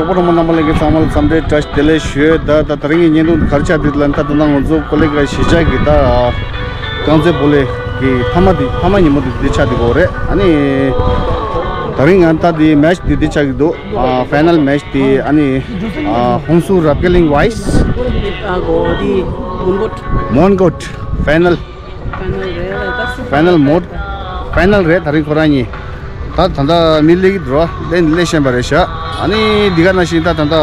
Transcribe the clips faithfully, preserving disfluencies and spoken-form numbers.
གྲོགས་པོ་རོང་མོ་རྣམ་པ་ལྷན་རྒྱས་ཚང་མ་ལ་འཚམས་འདྲི་བཀྲ་ཤིས་བདེ་ལེགས་ཞུ། ད་ད་ད་རིང་གི་བརྙན་ཐུང་ག་རེ་ཆགས་འདུག་ལབ་ན། ད་ད་ལྟ་ང་ཚོ་ཀོ་ལི་གྷལ་གཞིས་ཆགས་ཀྱི་ད་རྐང་རྩེད་སྤོ་ལོ་གི་མཐའ་མ་དེ་མཐའ་མ་ཉིན་མོ་དེ་འདི་ཆགས་འདུག་གོ་རེད། ཨ་ནི་ད་རིང་ང་ད་དེ་མེ་ཆི་དེ་འདི་ཆགས་ཀྱི་འདུག་ཨ་ཕའི་ནལ་མེ་ཆི་དེ། ཨ་ནི་ཨ་ཧུན་སུར་རབ་དགའ་གླིང་ཝེ་སི། ཨ་གོ་དེ་མོན་གྷོ། མོན་གྷོ་ཕའི་ནལ། ཕའི་ནལ་རེད་ད། སུ་ཕའི་ནལ་མོ། ཕའི་ནལ་རེད། ད་རིང་ཁོ་རང་གཉིས། ད་ད་ལྟ་མི་སླེབས་ཀྱི་འདུག་ར། སླེབས་སླེབས་བཞིན་པ་རེད་ཤག་ཨ་ནི་འདི་ག་ནང་བཞིན་ད་ད་ད་ད་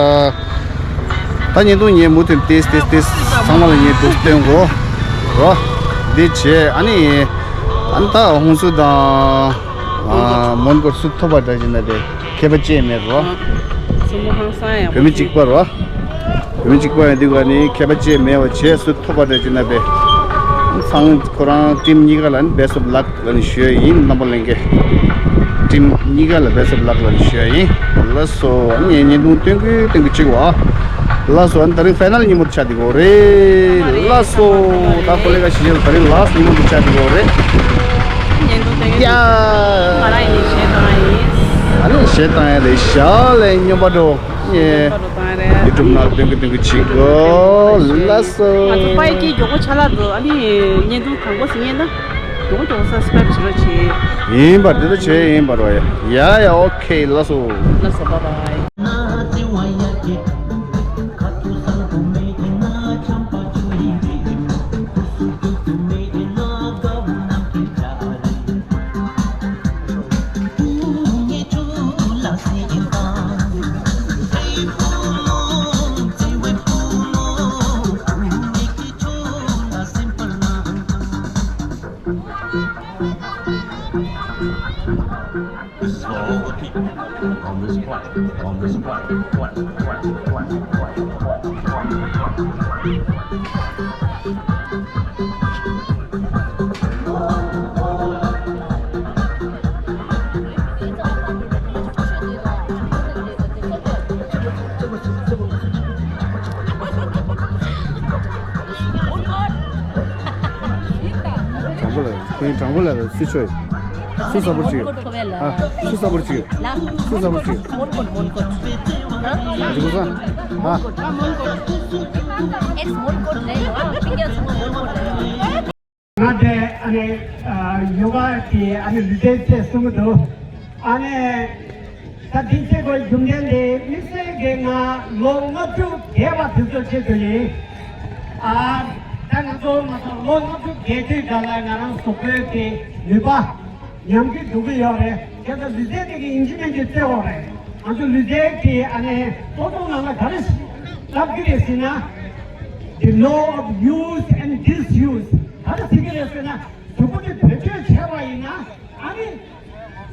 བརྙན་ཐུང་ངས་མུ་མཐུད་ཏེ་ཏེ་ཏེ་ཚང་མ་ལ་ངས་འདུག་སྟོན་གོ་ར། འདི་བྱས་ཨ་ནི་ཨ་ནི་ད་ཧུན་སུར་དང་ཨ་མོན་གྷོ་སུ་ཐོབ་པ་འདྲ་ཞིག་ན་དེ་ཁྱད་པར་ཅི་མེད་ར། བོད་མི་གཅིག་པ་ར། བོད་མི་གཅིག་པ་ཡིན་དུས་ག་ནི་ཁྱད་པར་ཅི་མེད་པ་བྱས། སུ་ཐོབ་པ་འདྲ་ཅིག་ན་པས། ཚང་ཁོ་རང་ཊིམ་གཉིས་ཀ་ལ་ནི་best of luck ལབ་ནས་ཞུ་ཡ་ཡིན། རྣམ་པ་ལྷན་རྒྱས་ཊིམ་གཉིས་ཀ་ལ་best of luck ལབ་ནས་ཞུ་ཡ་ཡིན། ལགས་སོ། ངས་བརྙན་ཐུང་སྟོན་གི་སྟོན་གི་གཅིག་བ། ལགས་སོ། ཨ་ནི་ད་རིང་ཕའི་ནལ་ཉིན་མོ་དུ་ཆགས་བསྡད་ཡོད་རེད། ལགས་སོ། ད་ཀོ་ལི་གྷལ་གཞིས་ཆགས་ད་རིང་ལཱ་སི་ཊི་ཉིན་མོ་དུ་ཆགས་བསྡད་ཡོད་རེད། བརྙན་ཐུང་སྟོན་གི་ཡ། ང་རང་ཡིན་ནི་གཞས་བཏང་ཡ་ཡིན། ཨ་ནི་གཞས་བཏང་ཡ་རེད་ཤག་ལས་སྨྱོན་པ་འགྲོ། ཡུ་ཊུབ་ནང་སྟོན་གི་སྟོན་གི་བྱེད་གོ། ལགས་སོ། ང་ཚོ་པའི་ཀི་མགྱོགས་པོ་ཆ་ལག་འདུག་ཨ་ནི་བརྙན་ཐུང་དང་པོ་ཟིན་ཡས་ན་མགྱོགས་པོ་མགྱོགས་པོ་སབ་སི་ཀ་རབ་བྱེད་རོགས་བྱེད། ཡིན་པ་འདི་ལྟ་བྱས་ཡིན་པ་རོ། ཡ་ཡ་ཨོ་ཁེ། ལགས་སོ། ལགས་སོ། བྷའི་བྷའི། This is for all the people on this planet, on this planet, planet, planet, planet, planet, planet, planet, planet. དྲང་པོ་ལ་ཁོ་ཡིན། དྲང་པོ་ལ་སུ་ཆོས་སུ་ས་བུར་ཅིག་ཨ་སུ་ས་བུར་ཅིག་སུ་ས་བུར་ཅིག་འདི་གོ་ས་ཨ། ང་དེ་ཨ་ནི་ཡོ་ག་དེ་ཨ་ནི་ལུས་རྩལ་ཚེ་གསུམ་འདུག་ཨ་ནི་ད་དེ་ཚེ་གོ་རྒྱུ་མཚན་དེ་དམིགས་བསལ་གྱི་ང་ལོ་ལྔ་བཅུ་བརྒལ་བ་དེ་ཚོ་ཆེད་དུ་ཡིན། ཨ་ད་ང་ཚོ་ང་ཚོ་ལོ་ལྔ་བཅུ་བརྒལ་དུས་ག་ལ་ང་རང་གཟུགས་པོའི་གི་ནུས་པ་ཉམས་ཀྱི་འགྲོ་གི་ཡོད་རེད། དེ་ཚོ་ལུས་རྩལ་དེ་གི་ཡིན་གཅིག་མིན་གཅིག་རྩེ་འོ་རེད། ང་ཚོ་ལུས་རྩལ་གྱི་ཨ་ནི་ལྟོ་ཚང་ནང་ལ་ག་རེ་ལབ་ཀྱི་རེད་ཟེར་ན། The law of use and disuse. ག་རེ་ཟེར་གྱི་རེད་ཟེར་ན། གཟུགས་པོ་དེ་བེད་སྤྱོད་བྱས་པ་ཡིན་ན། ཨ་ནི་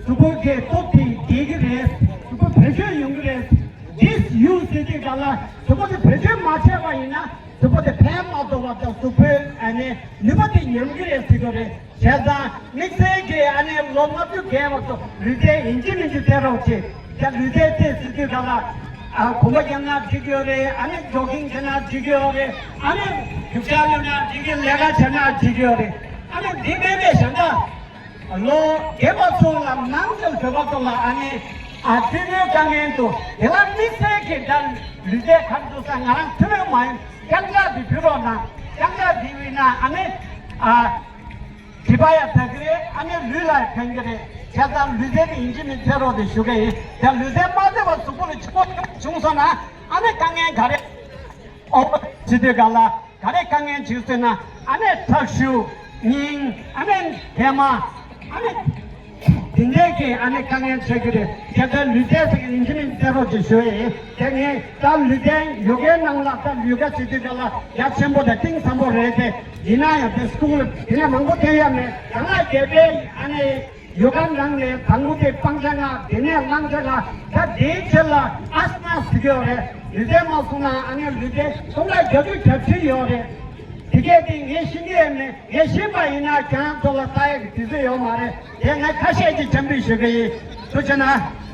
གཟུགས་པོ་གི་སྟོབས་དེ་རྒྱས་ཀྱི་རེད། གཟུགས་པོ་བེད་སྤྱོད་ཡོང་གི་རེད། Disuse ཟེར་དུས་ག་ལ་གཟུགས་པོ་དེ་བེད་སྤྱོད་མ་བྱས་པ་ཡིན་ན་གཟུགས་པོ་དེ་ཕན་མ་ཐོགས་པ་དང་གཟུགས་པོའི་ཨ་ནི་ནུས་པ་དེ་ཉམས་ཀྱི་རེད་ཟེར་གྱི་རེད། བྱས་ཙང་དམིགས་བསལ་གྱི་ཨ་ནི་ལོ་ལྔ་བཅུ་བརྒལ་བར་དུ་ལུས་རྩལ་ཡིན་གཅིག་མིན་གཅིག་རྩེ་རོགས་བྱེད། ད་ལུས་རྩལ་རྩེ་ཟེར་དུས་ག་ལ་ཨ་གོམ་པ་རྒྱག་ན་འགྲིག་གི་ཡོད་རེད། ཨ་ནི་ཇོ་གིང་བྱས་ན་འགྲིག་གི་ཡོད་རེད། ཨ་ནི་རྒྱུག་ཤར་གློད་ན་འགྲིག་གི། ལས་ཀ་བྱས་ན་འགྲིག་གི་ཡོད་རེད། ཨ་ནི་འདི་མེད་པའི་གཞན་དག་ལོ་རྒས་པ་ཚོ་ལ་ནང་ཚན་བོད་པ་ཚོ་ལ་ཨ་ནི་ཨ་བཙུན་མོའི་དཀའ་ངལ་འདུག་དེ་ལ་དམིགས་བསལ་གྱི་ད་ལུས་རྩལ་ག་རེ་འདུག་ས་ང་རང་ཐུན་མོང་མ་ཡིན། རྐྱང་རྐྱང་འདི་ཕུལ་རོགས་གནང་། རྐྱང་རྐྱང་འདི་ཡིན་ན་ཨ་ནི་ཨ་བྱིས་པ་ཡང་དག་གི་རེད། ཨ་ནི་ལུས་ལ་ཡང་ཕན་གྱི་རེད། བྱས་ཙང་ལུས་རྩལ་དེ་ཡིན་གཅིག་མིན་གཅིག་རྩེ་རོགས་དེ་ཞུ་གི་ཡིན། ད་ལུས་རྩལ་མ་རྩེ་བར་གཟུགས་པོ་ལ་འཕྱི་པོ་བྱུང་སོང་ན་ཨ་ནི་དཀའ་ངལ་ག་རེ། ཨོ་བྱེད་དུས་ག་ལ་ག་རེ་དཀའ་ངལ་འཕྱི་ཟེར་ན། ཨ་ནི་ཁྲག་ཤུགས་སྙིང་། ཨ་ནི་ཧེ་མ། ཨ་ནི་དེ་འདྲའི་གི་ཨ་ནི་དཀའ་ངལ་འཕྱི་གི་རེད། དེ་ལྟར་ལུས་རྩལ་ཟེར་གི་ཡིན་གཅིག་མིན་གཅིག་རྩེ་རོགས་ཅིག་ཞུ་ཡིན། དེ་ངས་ད་ལུས་རྩལ་ཡོ་གའི་ནང་ལ་ད་ཡོ་ག་བྱེད་དུས་ག་ལ་ཡ་ཆེན་པོ་དང་གཏིང་ཟབ་པོ་རེད་དེ། ཡིན་ན་ཡང་དེ་སྐུལ་དེ་ནས་མང་པོ་བསྟན་ཡ་མེད། ཡང་ན་རྒྱལ་པོའི་ཨ་ནི་ཡོ་ག་ནང་ནས་དང་པོ་དེ་སྤང་བྱ་ལྔ། དེ་ནས་བླང་བྱ་ལྔ། ད་དེའི་ཕྱེད་ལ་ཨ་སྣ་ཟེར་གྱི་ཡོད་རེད། ལུས་རྩལ་མ་སོང་ན་ཨ་ནི་ལུས་རྩལ་སྟོང་ཕྲག་བརྒྱད་ཅུ་གྱ་བཞི་ཡོད་རེད། དེ་གས་དེ་ངས་ཤེས་ཀྱི་ཡོད་མེད། ངས་ཤེས་པ་ཡིན་ན་ཁྱེད་རང་ཚོ་ལ་ལྟ་ཡག་གི་དུས་ཚོད་ཡོད་མ་རེད། དེ་ངས་ཁ་ཤས་ཀྱིས་འཆམ་མཐུན་ཞུ་གི་ཡིན། ཐུགས་རྗེ་གནང་།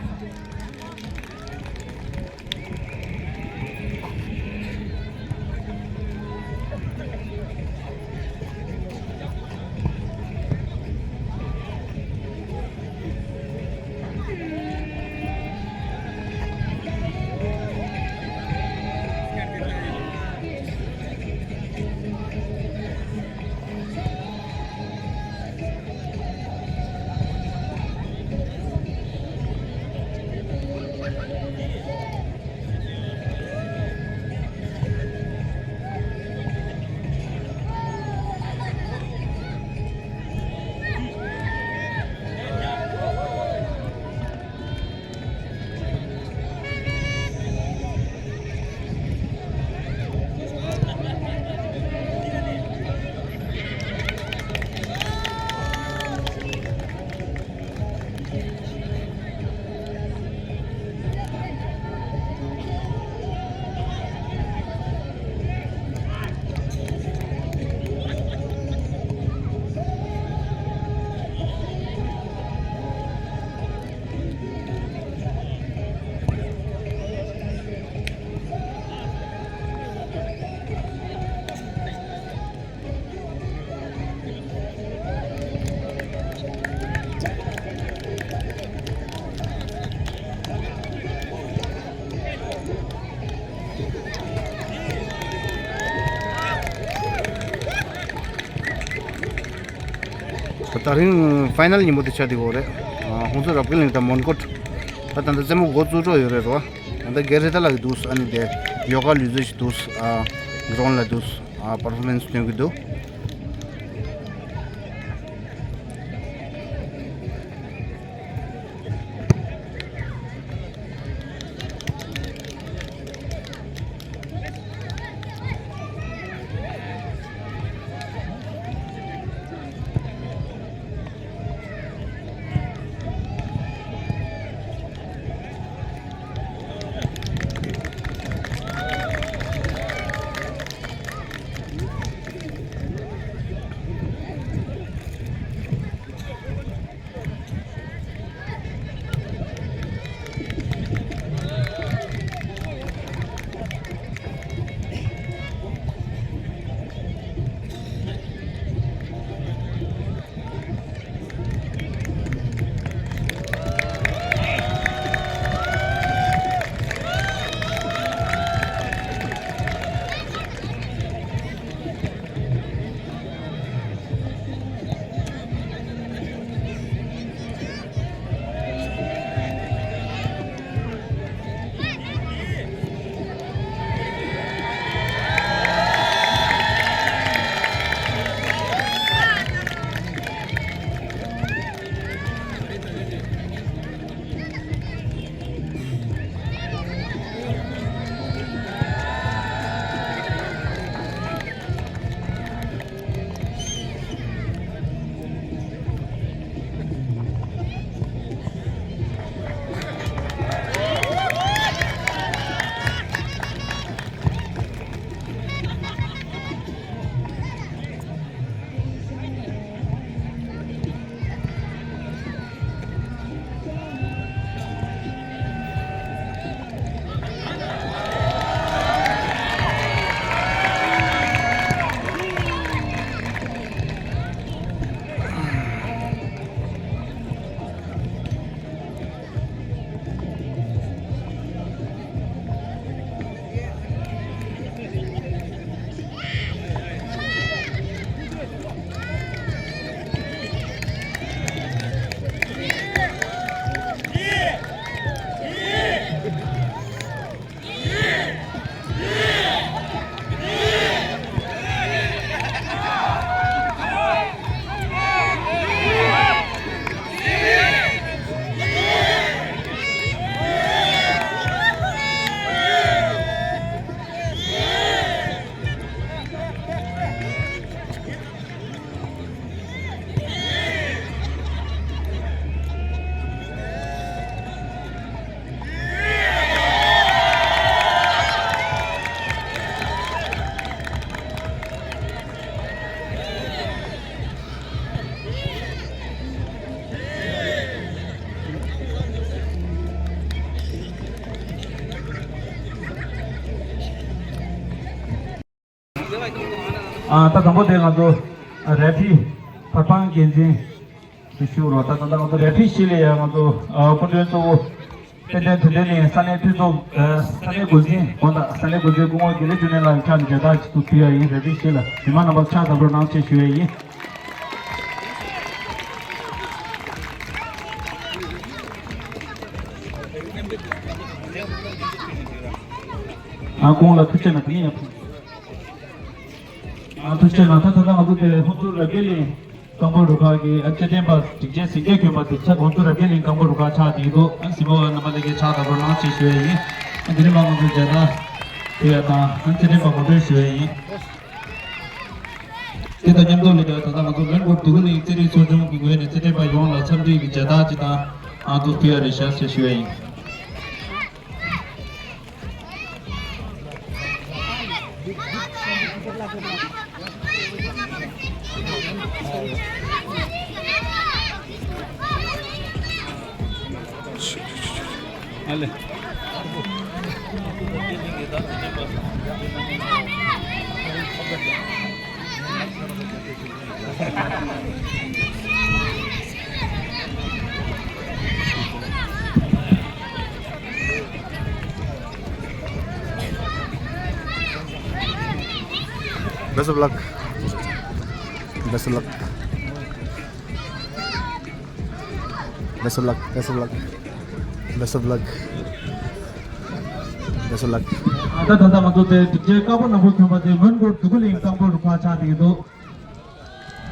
ད་རིང་ཕའི་ནལ་ཉིན་མོ་དེ་ཆགས་བསྡད་ཡོད་རེད། ཨ། ཧོན་སུར་རབ་རྒྱས་གླིང་དང་མོན་གྷོ། ད་ད་ལྟ་རྩེད་མོ་འགོ་བཙུགས་འགྲོ་ཡོད་རེད་རོ། ད་ལྟ་གྷེ་རི་ཏ་ལགས་ཀྱིས་འདུག་ཨ་ནི་དེ་ཡོ་ག་ལུས་རྩལ་ཞིག་འདུག་ཨ། གྷི་རོན་ལ་འདུག་ཨ། པར་ཕོར་མན་སི་སྟོན་གྱི་འདུག་ཨ། ད་དང་པོ་དེ་ང་ཚོ་རེ་ཕི་བར་འཕང་འགན་འཛིན་དུ་ཞུ་རོགས། ད་ད་ལྟ་ང་ཚོ་རེ་ཕི་ཞིག་ལ་ཡང་ང་ཚོ་སྐུ་མགྲོན་གཙོ་བོ་དཔལ་ལྡན་དོན་ལྡན་གླིང་ས་གནས་འཐུས་ཚོགས། ས་གནས་འགོ་འཛིན་དགོངས་དག་ས་གནས་འགོ་འཛིན་སྐུ་ངོ་དགེ་ལེགས་འབྱུང་གནས་ལགས་ཀྱི་ཕྱག་ནས་མཇལ་དར་ཅིག་ཏུ་ཕུལ་ཡ་ཡིན། རེ་ཕི་ཞིག་ལ་མི་མང་རྣམ་པ་ཕྱག་བརྡབ་རོགས་གནང་ཞེས་ཞུ་ཡ་ཡིན། ཨ། ཁོང་ལ་ཐུགས་རྗེ་གནང་། དེ་ནས་ཡང་ཕུལ། ཨ། ཐུགས་རྗེ་གནང་། ད་ད་ལྟ་ང་ཚོ་དེ་ཧོན་སུར་རབ་རྒྱས་གླིང་ཀང་པོ་རུ་ཁག་གི། ཨ། རྩེད་འགྲན་པ་སྒྲིག་ཆས་གཟིགས་རྒྱབ་གྱོན་པ་དེ་ཆ་ཧོན་སུར་རབ་རྒྱས་གླིང་ཀང་པོ་རུ་ཁག་ཆགས་བསྡད་འདུག་ཨ། གཟིགས་མོ་བ་རྣམ་པ་ལྷན་རྒྱས་ཕྱག་བརྡབ་རོགས་གནང་ཞེས་ཞུ་ཡ་ཡིན། ཨ། དེ་རིང་མ་ང་ཚོ་མཇལ་དར་ཕུལ་ཡ་དང་། ཨ། རྩེད་འགྲན་པ་ངོ་སྤྲོད་ཞུ་ཡ་ཡིན། དེ་དང་མཉམ་དུ་ལས་ཀ་ད་ལྟ་ང་ཚོ་མོན་གྷོ་དུ་ཀུ་ལིང་རྩེད་རིགས་ཚོགས་ཆུང་གི་ངོས་ནས་རྩེད་འགྲན་པ་ཡོངས་ལ་འཚམས་འདྲི་གི་མཇལ་དར་ཅིག་དང་། ཨ། ཐུགས་ཕུལ་ཡ་རེད་ཤག་ཞེས་ཞུ་ཡ་ཡིན། ཨ་ལེ། Best of luck. Best of luck. Best of luck. Best of luck. Best of luck. Best of luck. ད་ད་ལྟ་ང་ཚོ་དེ་སྒྲིག་ཆས་དཀར་པོ་ནག་པོ་གྱོན་པ་དེ་མོན་གྷོ་འབྲུག་གླིང་རྐང་སྤོལ་རུ་ཁག་ཆགས་བསྡད་ཀྱི་འདུག་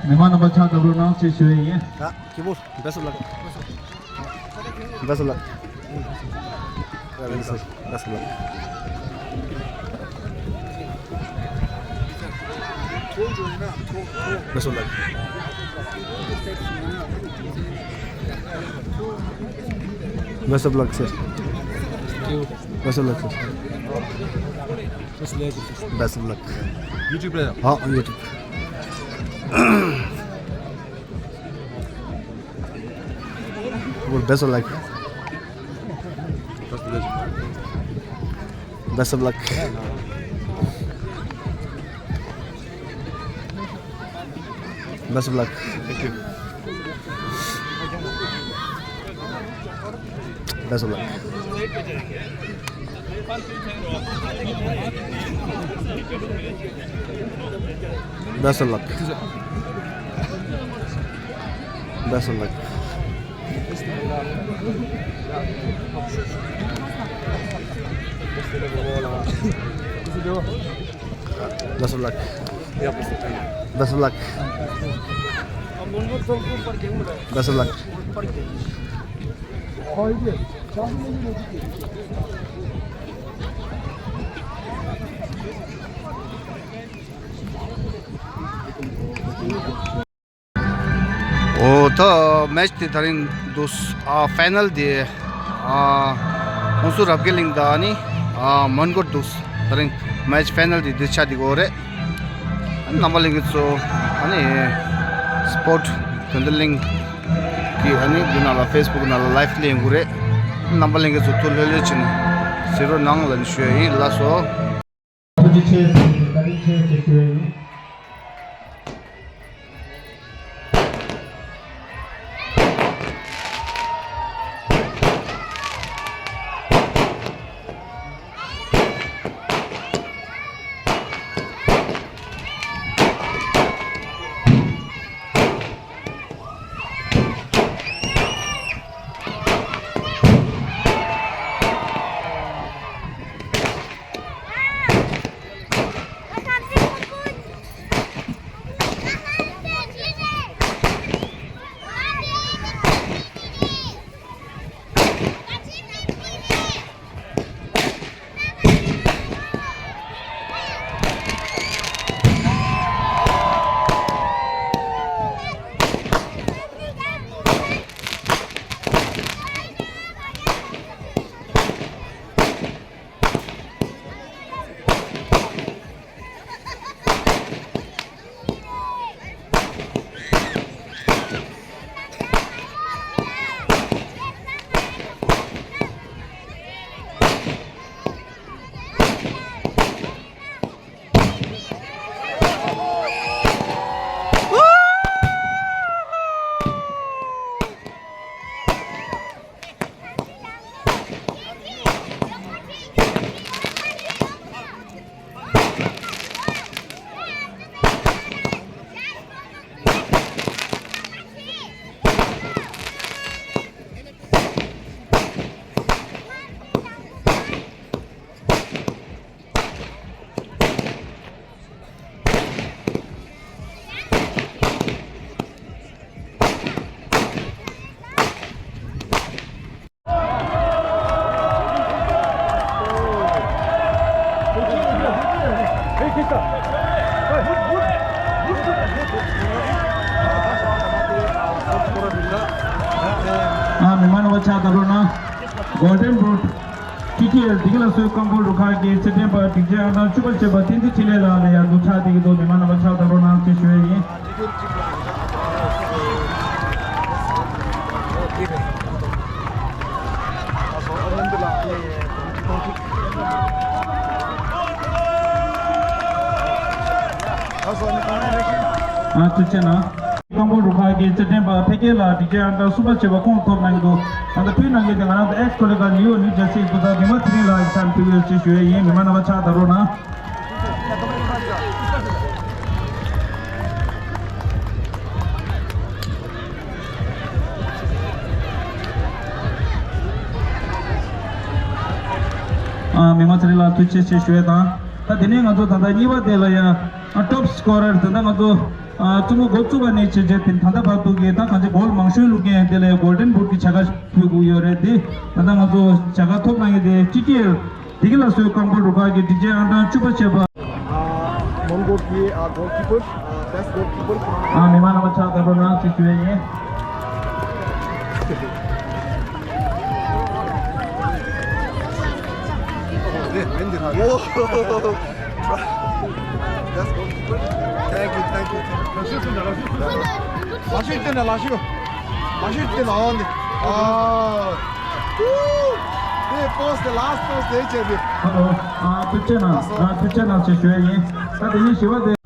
མི་མང་རྣམ་པ་ཕྱག་བརྡབ་རོགས་གནང་ཞེས་ཞུ་ཡས་ཡིན། ད་སྐྱིད་པོ། Best of luck. Best of luck. Best of luck. Best of luck. Best of luck, sir. Best of luck, sir. Best of luck. YouTube player. हाँ, YouTube. Well, best of luck. Best of luck. Best of luck. Thank you. Best of luck. Best of luck. Best of luck. Best of luck. Best of luck. Best of luck. ཨོ་ད་མེ་ཆི་དེ་ད་རིང་འདུག་ཨ་ཕའི་ནལ་དེ་ཨ་ཧོན་སུར་རབ་རྒྱས་གླིང་དང་ནི་ཨ་མོན་གྷོ་འདུག་ད་རིང་མེ་ཆི་ཕའི་ནལ་དེ་འདི་ཆགས་བསྡད་ཀྱི་ཡོད་རེད། རྣམ་པ་ལྷན་རྒྱས་ཚོ་ཨ་ནི་སི་པོར་ཊི་དོན་ལྡན་གླིང་གི་ཨ་ནི་འདི་ནང་ལ་ཕེ་སི་བུག་ནང་ལ་ལའིབ་ལེན་དགོས་རེད། རྣམ་པ་ལྷན་རྒྱས་ཚོ་ཐུགས་ལྷོད་ལྷོད་བྱས་ནས་གཟིགས་རོགས་གནང་ལབ་ནས་ཞུ་ཡ་ཡིན། ལགས་སོ། ཐུགས་རྗེ་ཆེ་ཟེར་ནས་བཀའ་དྲིན་ཆེ་ཞེས་ཞུ་ཡ་ཡིན། ཨ་མི་མང་རྣམ་པ་ཕྱག་བརྡབ་རོགས་གནང་། Golden Boot ཀི་ཀི་ཨེལ་བདེ་སྐྱིད་ལ་སོགས་རྐང་སྤོལ་རུ་ཁག་གི་རྩེད་འགྲན་པ་སྒྲིག་ཆས་ཨང་གྲངས་བཅུ་པ་བྱས་པ་བསྟན་འཛིན་འཕྲིན་ལས་ལགས་ལ་ཡང་འདུག་ཕྱག་འདེགས་ཀྱི་འདུག་མི་མང་རྣམ་པ་ཕྱག་བརྡབ་རོགས་གནང་ཞེས་ཞུ་ཡས་ཡིན། ཨ་ཐུགས་རྗེ་གནང་། རྐང་སྤོལ་རུ་ཁག་གི་རྩེད་འགྲན་པ་འཕེལ་རྒྱས་ལགས་སྒྲིག་ཆས་ཨང་གྲངས་གསུམ་པ་བྱས་པ་ཁོང་ཐོབ་གནང་གི་འདུག་ད་ལྟ་ཕུལ་གནང་མཁན་དེ་ང་རང་ཚོ་ཨེག་སི་ཁོ་ལེ་གྷལ་ནིའུ་ཡོག་ནིའུ་ཇར་སིའི་སྐུ་ཚབ་བི་མ་ཚེ་རིང་ལགས་ཀྱི་ཕྱག་ཕུལ་ཡོད་ཅེས་ཞུ་ཡས་ཡིན། མི་མང་རྣམ་པ་ཕྱག་བརྡབ་རོགས་གནང་། མི་མང་ཚེ་རིང་ལགས་ཐུགས་རྗེ་ཆེ་ཞུ་ཡས་དང་། ད་དེ་ནས་ང་ཚོ་ད་ལྟ་གཉིས་པ་དེ་ལ་ཡང་ཨ་top scorer ད་ལྟ་ང་ཚོ་ཨ་རྩེད་མོ་འགོ་བཙུགས་པ་ནས་བྱས་བྱས་དེ་ད་ལྟ་བར་དུ་གི་ད་གང་ཅི་གོལ་མང་ཤོས་བླུགས་མཁན་དེ་ལ་ཡང་Golden Boot གི་བྱ་དགའ་ཕུལ་དགོས་ཡོད་རེད། དེ་ད་ལྟ་ང་ཚོ་བྱ་དགའ་ཐོབ་གནང་མཁན་དེ་སྤྱི་ཁྱབ་བདེ་སྐྱིད་ལགས་སོའི་རྐང་སྤོལ་རུ་ཁག་གི་སྒྲིག་ཆས་ཨང་གྲངས་བཅུ་པ་བྱས་པ། Uh, Mongol P A, uh, goalkeeper, uh, best goalkeeper. ཨ་མི་མང་རྣམ་པ་ཕྱག་བརྡབ་རོགས་གནང་ཞེས་ཞུ་ཡས་ཡིན། Whoa! Best goalkeeper. Thank you, thank you, thank you. ལག་ཤུགས་བཏོན་ན་ལག་ཤུགས། ལག་ཤུགས་བཏོན་ན་ཨོ་ནི། ཨ། དེ་post དེ་last post དེ་བྱས་ཏེ། ཧ་ལོ། ཨ་ཐུགས་རྗེ་གནང་། ཨ་ཐུགས་རྗེ་གནང་ཞེས་ཞུ་ཡས་ཡིན། ད་དེ་ནས་བཞི་པ་དེ།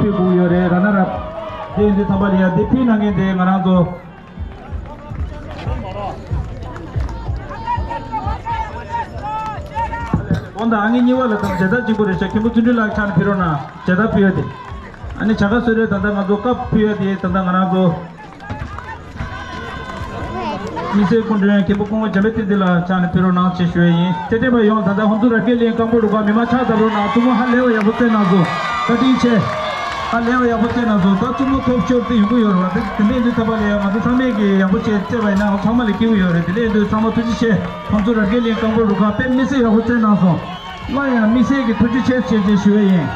ཕུལ་དགོས་ཡོད་རེད། ར་ན་རབ། དེ་འདི་ཚང་མ་ལ་ཡ་འདི་ཕུལ་གནང་མཁན་དེ་ང་རང་ཚོ། འོ་ད་ཨ་ངེ་གཉིས་པ་ལ་དང་མཇལ་དར་གཅིག་པོ་རེད་ཤག་མཁན་པོ་བརྩོན་འགྲུས་ལགས་ཕྱག་ནས་ཕུལ་རོགས་གནང་། མཇལ་དར་ཕུལ་ཡ་དེ། ཨ་ནི་བྱ་དགའ་གསོལ་རས་ད་ལྟ་ང་ཚོ་སྐབས་ཕུལ་ཡ་དེ་ད་ལྟ་ང་རང་ཚོ། དམིགས་བསལ་སྐུ་མགྲོན་མཁན་པོ་སྐུ་ངོ་འཇམ་དཔལ་བསྟན་འཛིན་ལགས་ཕྱག་ནས་ཕུལ་རོགས་གནང་ཞེས་ཞུ་ཡ་ཡིན། རྩེད་འགྲན་པ་ཡོངས་ད་ལྟ་ཧོན་སུར་ར་སྐད་གླིང་རྐང་སྤོལ་རུ་ཁག་མི་མང་ཕྱག་བརྡབ་རོགས་གནང་། རྩེད་མོ་ཧ་ལས་པ་ཡག་པོ་རྩེད་གནང་སོང་། བཀའ་དྲིན་ཆེ། ཧ་ལས་པ་ཡག་པོ་རྩེད་གནང་སོང་། ད་རྩེད་མོ་top score དེ་ཡོང་གི་ཡོད་རེད་བ། དེ་དེ་འདྲ་ཡིན་དུས་ཚང་མ་ལ་ཡང་ང་ཚོ་ཚང་མས་ཀྱི་ཡག་པོ་བྱས་རྩེད་པ་ཡིན་ན་ཚང་མ་ལ་སྐྱིད་པོ་ཡོད་རེད། དེ་འདྲ་ཡིན་དུས་ཚང་མ་ཐུགས་རྗེ་ཆེ། ཧོན་སུར་ར་སྐད་གླིང་རྐང་སྤོལ་རུ་ཁག་དཔེ་མི་སྲིད་ཡག་པོ་རྩེད་གནང་སོང་། སླར་ཡང་དམིགས་བསལ་གྱི་ཐུགས་རྗེ་ཆེ་ཞེས་ཞུ་བ་ཡིན།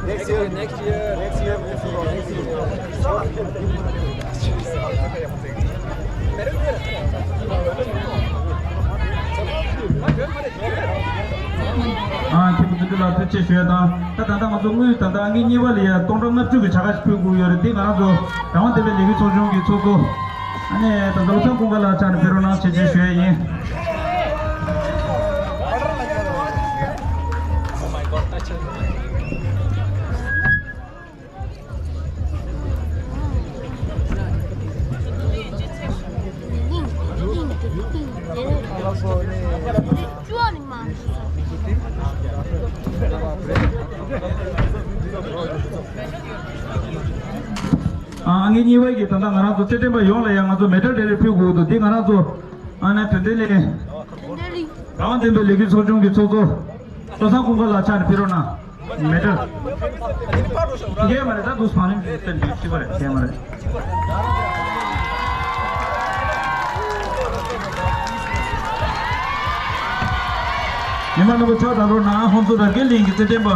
Next year, next year, next year. ཨ་མཁན་པོ་བརྩོན་འགྲུས་ལགས་ཐུགས་རྗེ་ཆེ་ཞུ་ཡ་དང་། ད་ད་ལྟ་ང་ཚོ་དངུལ་ད་ལྟ་ཨང་ཀི་གཉིས་པ་ལ་ཡ་སྟོང་ཕྲག་ལྔ་བཅུ་གི་བྱ་དགའ་ཞིག་ཕུལ་དགོས་ཡོད་རེད། འདི་ང་རང་ཚོ་རང་དབང་ལྡན་པའི་ལས་འགུལ་ཚོགས་ཆུང་གི་ཚོགས་གཙོ། ཨ་ནི་ད་ལྟ་བློ་བཟང་ཀུན་དགའ་ལགས་ཕྱག་ནས་ཕུལ་རོགས་གནང་ཞེས་བརྗོད་ཞུ་ཡ་ཡིན། ཨ་ངའི་གཉིས་པ་གི་ད་ལྟ་ང་རང་ཚོ་རྩེད་འགྲན་པ་ཡོངས་ལ་ཡང་ང་ཚོ་མེ་ཌལ་རེ་རེ་ཕུལ་དགོས་འདུག་འདི་ང་རང་ཚོ་ཨ་ནི་དོན་ལྡན་གླིང་རང་དབང་ལྡན་པའི་ལས་འགུལ་ཚོགས་ཆུང་གི་ཚོགས་གཙོ་བློ་བཟང་ཀུན་དགའ་ལགས་ཕྱག་ནས་ཕུལ་རོགས་གནང་། མེ་ཌལ། ངས་མ་རེད་ད་འདུག་བང་རིམ་བསྟན་འདུག་གཅིག་པ་རེད། ངས་མ་རེད། མི་མང་རྣམ་པ་ཕྱག་བརྡབ་རོགས་གནང་། ཧོན་སུར་ར་སྐད་གླིང་གི་རྩེད་འགྲན་པ།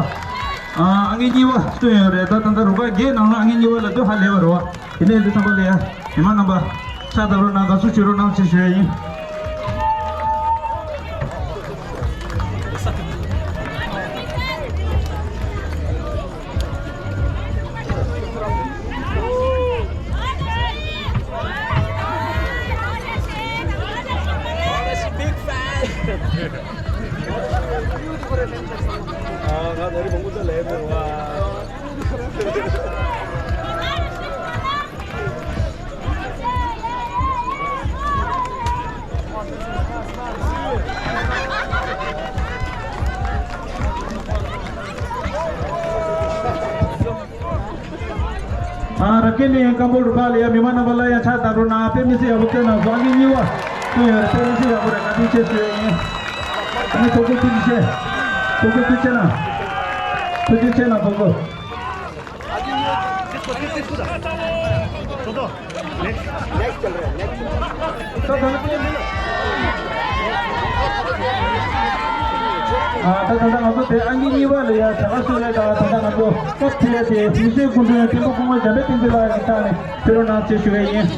ཨ་ངའི་གཉིས་པ་བཏོན་ཡོད་རེད། ད་ད་ལྟ་རུ་ཁག་བརྒྱད་ནང་ལ་ཨ་ངའི་གཉིས་པ་ལ་སྡོད་ཧ་ལས་པ་རེད་བ། དེ་ནས་འདི་ཚང་མ་ལ་ཡ་མི་མང་རྣམ་པ་ཕྱག་བརྡབ་རོགས་གནང་། དགའ་བསུ་ཞུ་རོགས་གནང་ཞེས་ཞུ་ཡ་ཡིན། ཨ་ར་སྐད་གླིང་རྐང་སྤོལ་རུ་ཁག་ལ་ཡ་མི་མང་རྣམ་པ་ལ་ཡ་ཕྱག་བརྡབ་རོགས་གནང་། དཔེ་མི་སྲིད་ཡག་པོ་བསྟན་གནང་སོང་། ཨ་ངའི་གཉིས་པ་བསྟན་ཡོད་རེད། དཔེ་མི་སྲིད་ཡག་པོ་རེད། བཀའ་དྲིན་ཆེ་ཞུ་ཡ་ཡིན། ཨ་ནི་ཚོགས་གཙོ་ཐུགས་རྗེ་ཆེ། སྤོ་སྐུ་ཐུགས་རྗེ་ཆེ་གནང་། ཐུགས་རྗེ་ཆེ་གནང་སྤོ་སྐུ། ད་ད་ལྟ་ང་ཚོ་དེ་ཨང་ཀི་གཉིས་པ་ལ་ཡ་བྱ་དགའ་སྲུང་ལས་དང་ད་ལྟ་ང་ཚོ་སྐབས་དེ་དེ་མི་སེར་སྐུ་མགྲོན་བསྟན་པ་སྐུ་ངོ་འཇམ་དཔལ་བསྟན་འཛིན་ལགས་ཀྱི་ཐོག་ནས་ཕེབས་རོགས་གནང་ཞེས་ཞུ་བ་ཡིན།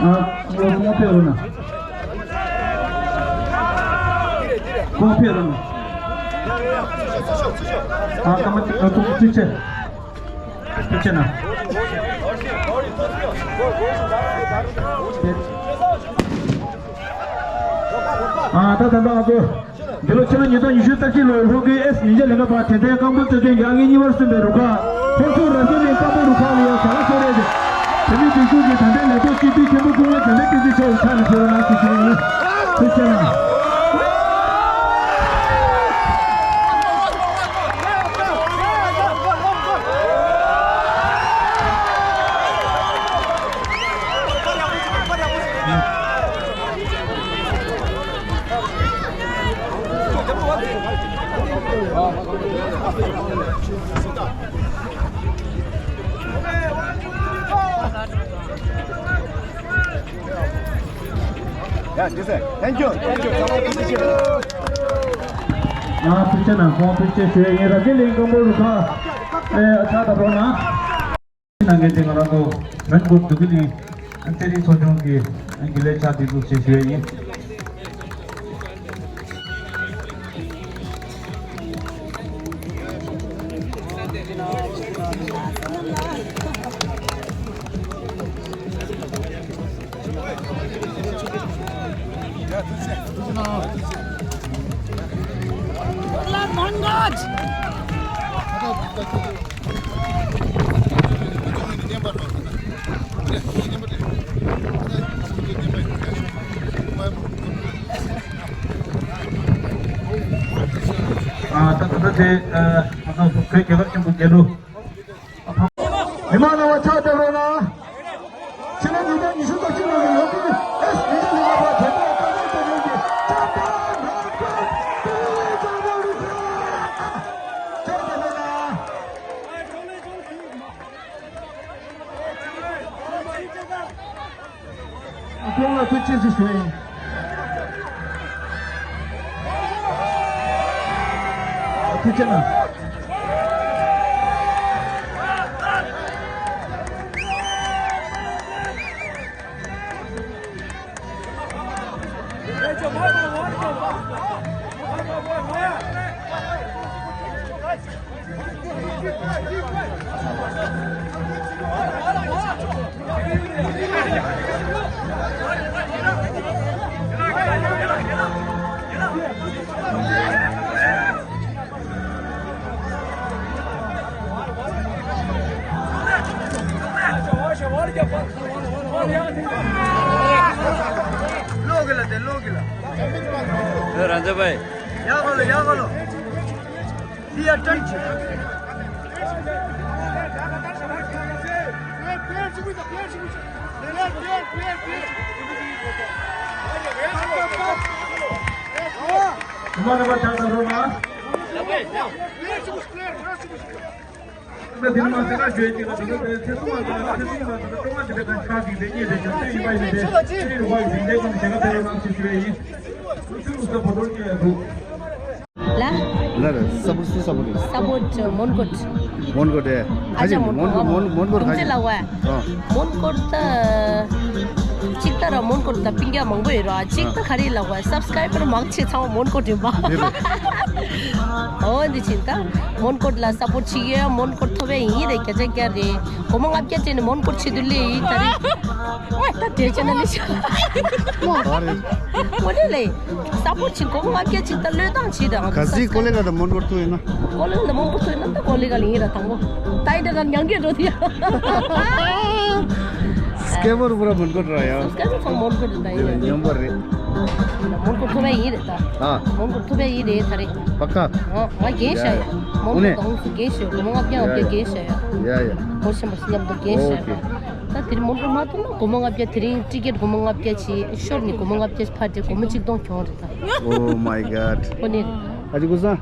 ཨ་ངོ་ཐུག་མ་ཕེབས་རོགས་གནང་། གོང་འཕེལ་རང་། ཨ་ཀ་མ་ཏི་ཨ་ཐུགས་རྗེ་ཆེ། ཐུགས་རྗེ་གནང་། ཨ་ད་ད་ད་ཨ་ཚོ། འདི་ལོ་ཕྱི་ལོ་ཉིས་སྟོང་ཉི་ཤུ་རྩ་གཅིག་ལོའི་ལྷོ་ཁའི་ཨེས་ཉིས་བརྒྱ་ལས་འགའ་པ་དད་ལྡན་རྐང་སྤོལ་རྩེད་འགྲན་གྱི་ཨང་ཀི་གཉིས་པར་སོན་པའི་རུ་ཁག་ཧོར་ཆུ་རབ་བྱུང་གླིང་རྐང་སྤོལ་རུ་ཁག་ལ་ཡང་བྱ་དགའ་གསོལ་རས་དེ། བོད་མིའི་སྒྲིག་འཛུགས་ཀྱི་དད་ལྡན་ལས་ཐོག་སྤྱི་འཐུས་མཁན་པོ་སྐུ་ངོ་འཇམ་དཔལ་བསྟན་འཛིན་མཆོག་གི་ཕྱག་ནས་ཕུལ་བ་གནང་ཞེས་ཞུ་ཡི། ཐུགས་རྗེ་གནང་། Yeah, this is, thank you, thank you. ཡང་ཐུགས་རྗེ་གནང་། ཁོང་ཐུགས་རྗེ་ཆེ་ཞུ་ཡ་ཡིན། རབ་བྱུང་གླིང་རྐང་སྤོལ་རུ་ཁག་ཨེ་ཕྱག་བཏབ་རོགས་གནང་། ནང་གི་དེ་ང་རང་ཚོ་བོན་སྐོར་འདུ་ཁེ་གླིང་རྩེད་རིགས་ཚོ་ཆུང་གི་དགེ་ལས་ཕྱག་དེ་འདུག་ཅེས་ཞུ་ཡ་ཡིན། ཨ་ད་ད་ད་དེ་ཨ་ང་ཚོ་བོད་རྒྱལ་ཁབ་ཆེན་པོ་རྒྱལ་གླུ། མི་མང་རྣམ་པ་ཕྱག་བཏབ་རོགས་གནང་། ཕྱི་ལོ་ཉིས་སྟོང་ཉི་ཤུ་རྩ་གཅིག་ལོ་གི་ལོ་རྒྱུས་ཨེས་ཉི་ཤུ་ལྔ་པ་དེ་ལྟར་དཀའ་ལས་བརྒྱབ་མཁན་གྱི་ལྕམ་དང་ལྷན་རྒྱས་ཏི་ལི་ལྕམ་དང་རུ་ཁག་ཕྱག་བཏབ་རོགས་གནང་། ཁོང་ལ་ཐུགས་རྗེ་ཆེ་ཞུ་ཡིན། ཐུགས་རྗེ་གནང་། ལོག་གི་ལ་དེ་ལོག་གི་ལ། ཨེ་རང་རྩེ་བའི། ཡག་གོ་ལོ་ཡག་གོ་ལོ། འདི་ཡ་ཏྲན་ཆི། མ་ནེ་མ་ཆང་ས་རོ་ན། ད་དེ་ནི་མ་ཟེར་ན་བརྗོད་ཀྱི་ལ་དེ་ཚོ་དེ་ཚེ་ཐུང་བ་དང་ཚེ་ཐུང་བ་དང་ཀྲོང་ང་དེ་འདྲ་དང་ཆགས་ཀྱི་དེ་གཉིས་དེ་ཆགས་དེ་ཡིན་པ་ཡིན་ཏེ་དེ་ཡིན་པ་ཡིན་ཏེ་ཀུན་དེ་ག་དེ་རོ་ནང་ཞིག་ཞུ་བ་ཡིན། ཚུལ་ཚུལ་ས་བོ་ཏོར་གྱི་རུ། ལ། ལ་རེ་ས་བོ་སུ་ས་བོ་རེ། ས་བོ་ཏོར་མོན་གོ་ཏོར། མོན་གོ་ཏོར། ཨ་ཅག་མོན་གོ་མོན་མོན་གོ་ཏོར་ཧ་ཅང་ལ་བ། ཨ། མོན་གོ་ཏོར་ད། གཅིག་ད་ར་མོན་གོ་ཏོར་ད་པིང་རྒྱ་མང་པོ་ཡོད་ར་གཅིག་ད་ག་རེ་ལ་བ་སབ་སི་ཀ་རའི་བར་མང་ཆེ་ཚང་མ་མོན་གོ་ཏོར་ཡིན་པ། ཨོ་འདི་ཕྱིན་ད། མོན་གོ་ཏོར་ལ་སབ་པོར་བྱེད་ཡོད། མོན་གོ་ཏོར་ཐོབ་པའི་ཡིན་རེད་བརྒྱ་ཆ་བརྒྱ་རེད། སྒོར་མོ་ལྔ་བརྒྱ་སྤྲད་ནས་མོན་གོ་ཏོར་བྱེད་དུས་ལས་ཡིན་ད་རེད། ཨོ་ད་དེ་ཅན་ལས་ཤ། ཨོ་ལེ་ལེ། སབ་པོར་བྱེད་སྒོར་མོ་ལྔ་བརྒྱ་ཅིག་ད་བློས་བཏང་བྱེད་ད། ག་ཟིག་ཀོ་ལེ་ག་ད་མོན་གོ་ཏོར་ཐུག་ཡིན་ན། ཀོ་ལེ་ག་ད་མོན་གོ་ཏོར་ཐུག་ཡིན་ན་ད་ཀོ་ལེ་ག་ལ་ཡིན་ར་དང་པོ། ད་ཡི་ད་ག་ཉང་གི་འགྲོ་དེ་ཡ། སྐད་པོར་པུ་ར་མོན་གོ་ཏོར་ར་ཡ། སྐད་པོ་ཚང་མོན་གོ་ཏོར་ད་ཡིན་ར། ཉམས་པ་རེད། མོན་གོ་ཐོབ་པ་ཡིན་རེད་ད། ཨ། མོན་གོ་ཐོབ་པ་ཡིན་རེད་ད་རེད། པ་ཀ། ཨ་ང་རྒན་ཤ་ཡ། མོན་གོ་དང་སུ་རྒན་ཤ་ཡ། མོན་ང་རྒན་ཤ་ཡ། ཡ་ཡ། ཨོ་ཤམ་པ་སུ་ལམ་དུ་རྒན་ཤ་ཡ། ཨོ་ཁེ། ད་དེ་རིང་མོ་ཊ་མ་ཐོན་ན་སྒོར་མོ་ལྔ་བརྒྱ། དེ་རིང་ཊི་ཀེ་ཊི་སྒོར་མོ་ལྔ་བརྒྱ་བྱས་ཤོར་ནས་སྒོར་མོ་ལྔ་བརྒྱ་ཕར་སྤྲད། སྒོར་མོ་ཆིག་སྟོང་གྱོང་རེད་ད། Oh my god. ཨོ་ནི། ཨ་ཅེ་ཀུ་སང་།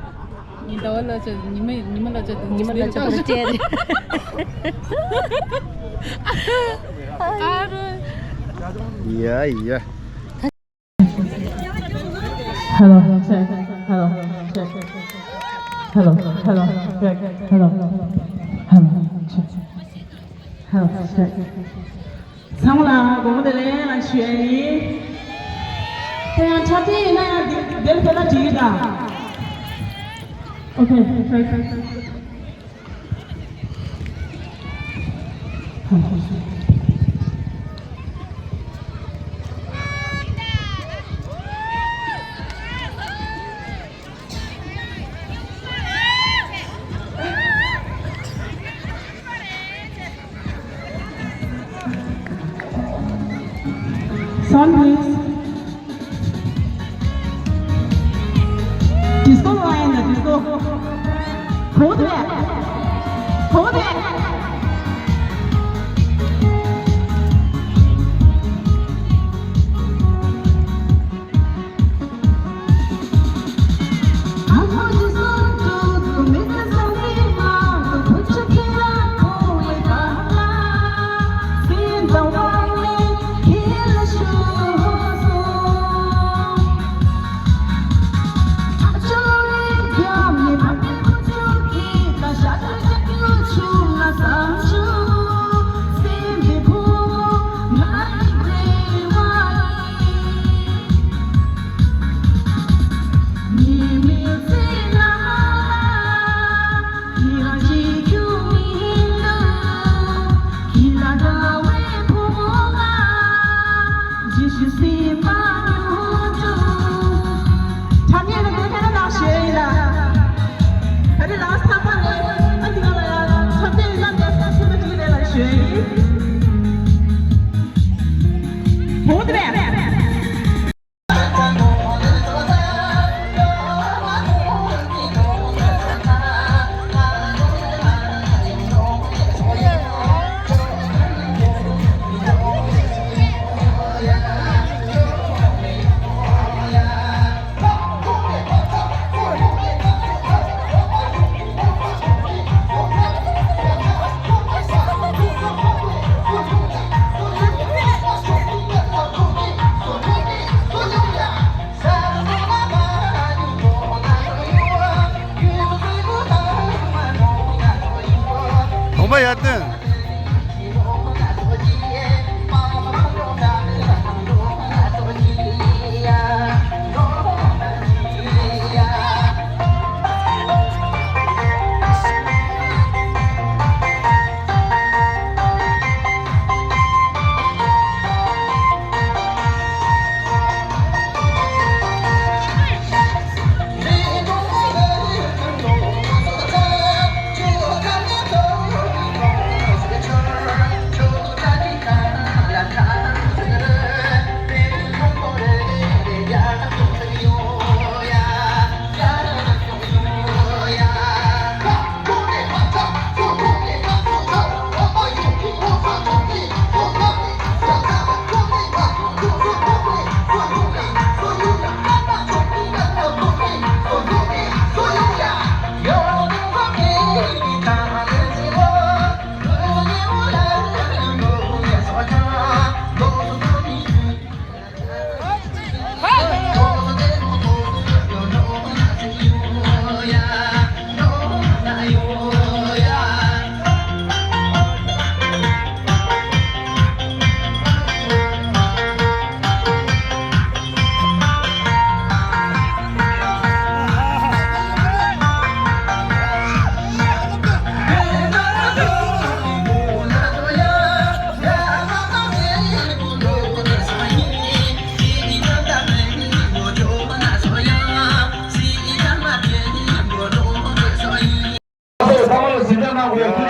ཉིན་ཟླ་བ་ལ་ཆ་ཉི་མ་ཉི་མ་ལ་ཆ་ཉི་མ་ལ་ཆ་ཁོ་ར་སྤྲད་རེད། ཨ་རོ། ཡ་ཡ། Hello, check. Hello, check. Hello, hello, check. Hello, hello, check. Hello, check. ཚང་མ་ལ་དགོང་མོ་བདེ་ལེགས་ལ་ཞུ་ཡ་ཡིན། དེ་ཡང་འཁྲབ་སྟོན་ཡིན་ན་ཡང་འདི་འདིར་ཕེབས་ན་འགྲིག་གི་འདུག་ཨོ་ཁེ། Sound, please. Disco line, disco. Hold it. Hold it. གོམ་པ་ཡར་བཏོན།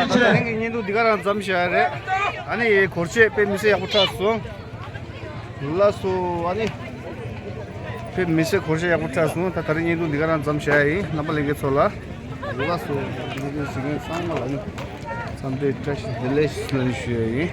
ད་རིང་གི་བརྙན་ཐུང་འདི་ག་རང་མཚམས་བཞག་ཡ་རེད། ཨ་ནི་སྒོར་གཞས་དཔེ་མི་སྲིད་ཡག་པོ་འཁྲབ་སོང་། ལགས་སོ། ཨ་ནི་དཔེ་མི་སྲིད་སྒོར་གཞས་ཡག་པོ་འཁྲབ་སོང་། ད་ད་རིང་བརྙན་ཐུང་འདི་ག་རང་མཚམས་བཞག་ཡ་ཡིན། རྣམ་པ་ལྷན་རྒྱས་ཚོ་ལ། ལགས་སོ། བརྙན་ཐུང་གཟིགས་མཁན་ཚང་མ་ལ་ནི་འཚམས་འདྲི་བཀྲ་ཤིས་བདེ་ལེགས་ཞུ་ཞུ་ཡ་ཡིན།